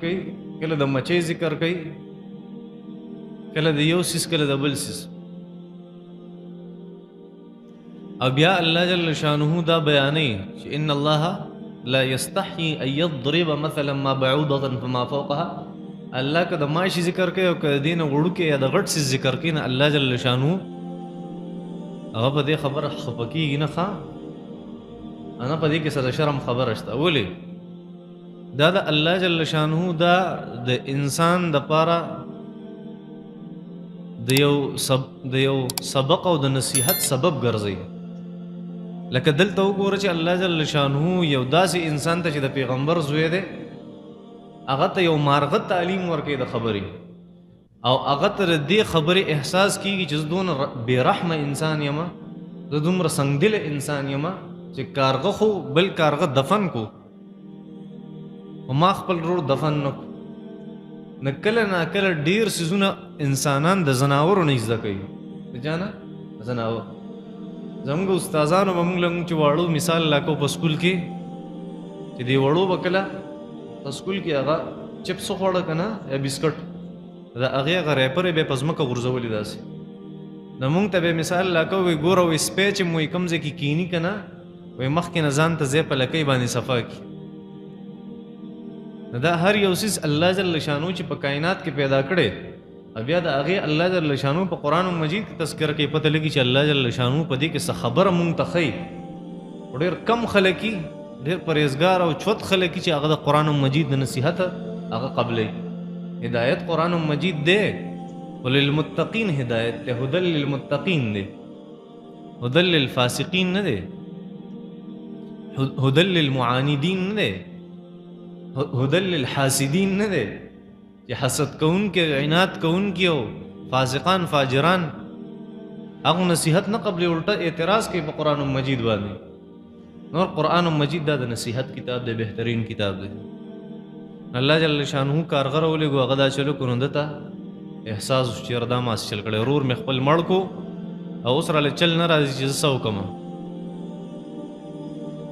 کوي، کله د مچۍ ذکر کوي، کله د یو څیز، کله د بل څیز. او بیا الله جل شانه دا بیانوي چې ان الله لا یستحیي ان یضرب مثلا ما بعوضة فما فوقها. الله که د ماشي ذکر کوي او که د دې نه وړوکی یا د غټ څیز ذکر کوي، نو الله جل شانه هغه په دې خبره خفه کېږي نه. ښه، نه په دې کې څه د شرم خبره شته. ولې؟ دا د الله جل شانه دا د انسان د پاره د یو سبق او د نصیحت سبب ګرځي. لکه دلته وګوره چې الله جل شانه یو داسې انسان ته چې د پیغمبر زوی دی، هغه ته یو مارغه تعلیم ورکوي د خبرې، او هغه ته د دې خبرې احساس کیږي چې زه دونه بې رحمه انسان یم، زه دومره سنګدله انسان یم چې کارغه خو بل کارغه دفن کو، خو ما خپل ورور دفن نه کو. نو کله نا کله ډېر څیزونه انسانان د ځناورو نه زده کوي. د چا نه؟ ځناور. زموږ استادانو به موږ له موږ چې واړو مثال لا کو په سکول کې، چې دې وړو به کله په سکول کې هغه چپس وخوړه که نه یا بسکټ، د هغې هغه ریپر یې بیا په ځمکه غورځولي داسې. نو موږ ته به مثال لا کو، وایي ګوره، وایي سپی چې مو یې کوم ځای کې کیني که نه، وایي مخکې نه ځان ته ځای په لکۍ باندې صفا کړي. نو دا هر یو څیز الله جل شانو چې په کائنات کې پیدا کړی، او بیا د هغې الله جل شانو په قرآن مجید کې تذکره کوي، پته لګي چې الله جل شانو په دې کې څه خبره مونږ ته ښیي. خو ډېر کم خلک دي، ډېر پرهېزګار او چوت خلک دي چې هغه د قرآن مجید د نصیحت هغه قبلوي. هدایت قرآن مجید دی، خو للمتقین هدایت دی، هدی للمتقین دی، هدی للفاسقین نه دی، هدی للمعاندین نه دی، هدی للحاسدین نه دی، چې حسد کوونکي، عناد کوونکي او فاسقان فاجران هغه نصیحت نه قبلوي، الټه اعتراض کوي په قرآن مجید باندې. نور قرآن مجید دا د نصیحت کتاب دی، بهترین کتاب دی. الله جل شانه کارغه راولېږو، هغه دا چلو کړو، نو ده ته احساس وشو چې یاره دا ما څه چل کړی، ورور مې خپل مړ کو او اوس راله چل نه راځي چې زه څه وکړم.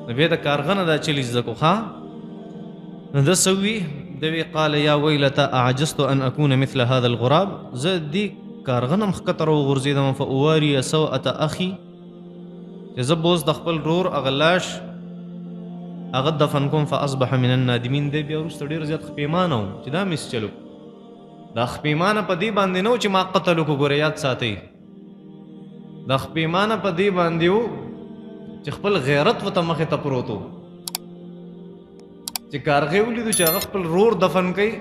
نو بیا د کارغه نه دا چلي زده کو. ښه، نو ده څه ووي؟ ده وی قال یا ویلته اعجزت ان اکون مثل هذا الغراب، زه دې کارغه نه هم ښکته راوغورځېدم، فاواري سوءة اخي، چې زه به اوس د خپل ورور هغه لاش هغه دفن کوم. فاصبح من النادمین. دی بیا وروسته ډېر زیات خپېمانه و چې دا مې څه چلو. دا خپېمانه په دې باندې نه و چې ما قتل وکړو، ګوره یاد ساتئ، دا خپېمانه په دې باندې و چې خپل غیرت ورته مخې ته پروت و، چې کارغې ولیدو چې هغه خپل رور دفن کوي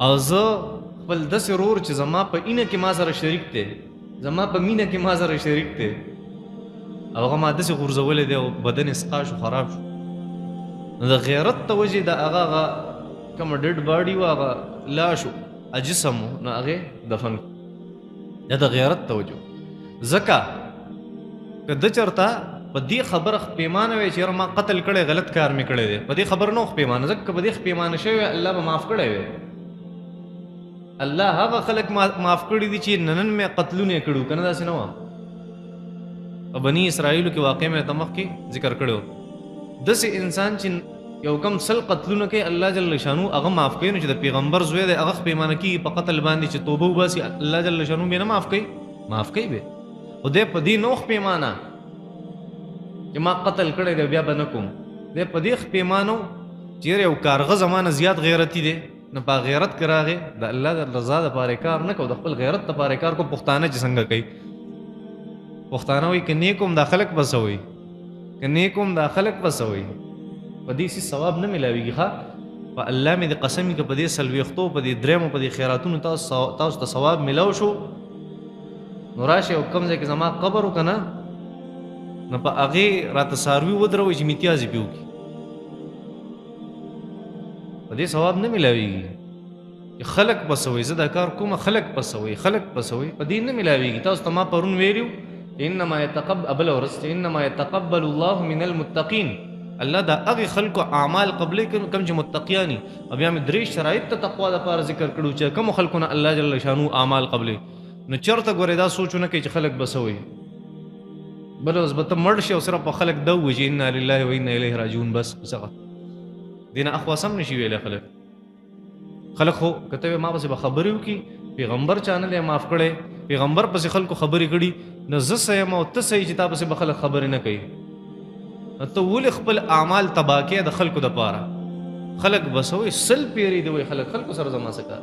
او زه خپل داسې رور چې زما په اینه کې ما سره شریک دی، زما په مینه کې ما سره شریک دی، او هغه ما داسې غورځولی دی او بدن یې سقا شو، خراب شو. نو د غیرت د وجې د هغه هغه کومه ډیډ باډي وه، هغه لاش و، جسم و، نو هغې دفن کړو. دا د غیرت توجه، ځکه که ده چېرته په دې خبره خپېمانه وی چې یاره ما قتل کړی، غلط کار مې کړی دی، په دې خبره نه و خپېمانه، ځکه که په دې خپېمانه شوی وی الله به معاف کړی وی. الله هغه خلک معاف کړي دي چې ننن مې قتلونه یې کړي وو، که نه داسې نه وه. په بني اسرائیلو کې واقع مې ته مخکې ذکر کړی و، داسې انسان چې یو کم 100 قتلونه کوي الله جل شانو هغه معاف کوي. نو چې د پیغمبر زوی دی هغه خپېمانه کېږي په قتل باندې چې توبه وباسي، الله جل شانو به نه معاف کوي؟ معاف کوي به. خو دی په دې نه و خپېمانه چې ما قتل کړی دی بیا به نه کوم، دی په دې خپېمانه و چې یاره یو کارغه زما نه زیات غیرتي دی، نو په غیرت کې راغی، د الله د رضا دپاره یې کار نه کو، د خپل غیرت دپاره یې کار کو. پښتانه چې څنګه کوي، پښتانه وایي که نیک هم دا خلک به څه وایي، که نیک هم دا خلک به څه وایي، په دې څیز ثواب نه میلاویږي. ښه، په الله مې د قسم که په دې څلوېښتو، په دې درېیمو، په دې خیراتونو تاسو ته ثواب میلاو شو، نو راشئ او کوم ځای کې زما قبر و که نه، نو په هغې راته څاروي ودروئ چې میتیازې پرې وکړي، په دې ثواب نه میلاویږي. چې خلک به څه وایي، زه دا کار کوم، خلک به څه وایي، خلک به څه وایي، په دې نه میلاویږي. تاسو ته ما پرون ویلي وو انما يتقبل، بله ورځ چې انما يتقبل الله من المتقین، الله دا هغې خلکو اعمال قبلوي کوم چې متقیان دي. او بیا مې درې شرایط ته تقوا دپاره ذکر کړو چې کومو خلکو نه الله جل شانو اعمال قبلوي. نو چېرته ګورې دا سوچ ونه کوي چې خلک به څه وایي، بله ورځ به ته مړ شې او صرف په خلک دا ووایي چې انا لله و انا الیه راجعون، بس بس هغه. دې نه اخوا سم نشي ویلی خلک. خلک خو که ته ما پسې به خبرې وکړي، پیغمبر چا نه دی معاف کړی، پیغمبر پسې خلکو خبرې کړي، نو زه څه یم او ته څه یې چې تا پسې به خلک خبرې نه کوي؟ نو ته ولې خپل اعمال تباه کوې د خلکو دپاره؟ خلک به څه وایي؟ 100 پیرې دې وایي خلک، خلکو سره زما څه کار؟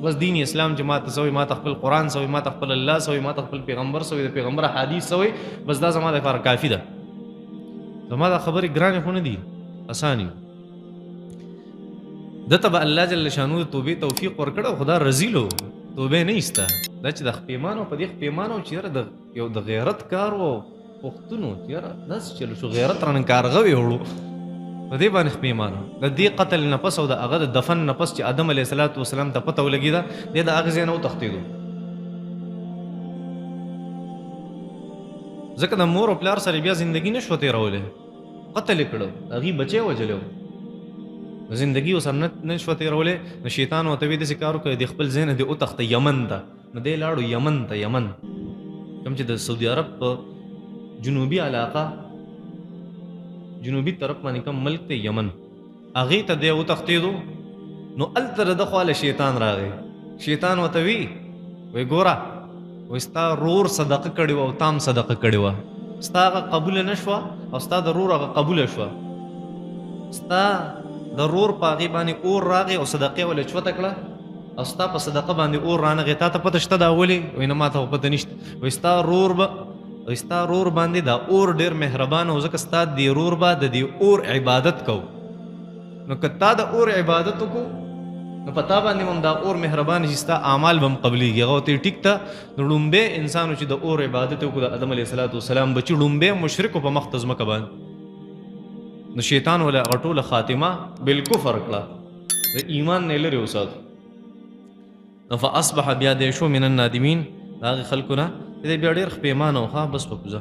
بس دین اسلام چې ما ته څه وایي، ما ته خپل قرآن څه وایي، ما ته خپل الله څه وایي، ما ته خپل پیغمبر څه وایي، د پیغمبر حدیث څه وایي، بس دا زما دپاره کافي ده. زما دا خبرې ګرانې خو نه دي، اسانې. ده ته به الله جل شانو د توبې توفیق ورکړی او خدا رزیلو توبه نه ایسته. دا چې د خپېمانو په دې خپېمانو چې یاره د یو د غیرت کار و پښتونو چې یاره داسې چلو شو، غیرت رانه کارغه ویوړو، په دې باندې خپېمانو. د دې قتل نه پس او د هغه د دفن نه پس چې آدم علیه الصلاة والسلام ته پته ولګېده، دی د هغې ځای نه وتښتېدو، ځکه د مور او پلار سره بیا زندګي نه شوه تېرولی. قتل یې کړو، هغې بچی وژلی و، زندګي ورسره نه شوه تېرولی. نو شیطان ورته وایي داسې کار وکړه، د خپل ځای نه دې وتښته یمن ته. نو دی لاړو یمن ته، یمن کوم چې د سعودي عرب په جنوبي علاقه، جنوبي طرف باندې کوم ملک دی یمن، هغې ته دی وتښتېدو. نو هلته د ده خواله شیطان راغی. شیطان ورته وایي، وایي ګوره، وایي ستا رور صدقه کړې وه او تا هم صدقه کړې وه، ستا هغه قبوله نه شوه او ستا د رور هغه قبوله شوه، ستا د رور په هغې باندې اور راغی او صدقه یې ولې چوته کړه او ستا په صدقه باندې اور رانغی، تا ته پته شته دا ولې؟ وایي نه ما ته خو پته نشته. وایي ستا رور به، وایي ستا رور باندې دا اور ډېر مهربان و، ځکه ستا دې رور به د دې اور عبادت کو، نو که تا د اور عبادت وکړو نو په تا باندې هم دا اور مهربان شي، ستا اعمال به هم قبلېږي. هغه ورته ټیک ته. نو ړومبی انسان و چې د اور عبادت یې وکړو، د آدم علیه الصلاة والسلام بچي ړومبی مشرک و په مخ د ځمکه باندې. نو شیطان وله هغه ټوله خاتمه بالکفر کړه، د ایمان نه یې لرې وساتو. نو فاصبح بیا دی شو من النادمین، د هغې خلکو نه دی بیا ډېر خپېمانه و. ښه بس په کوزه.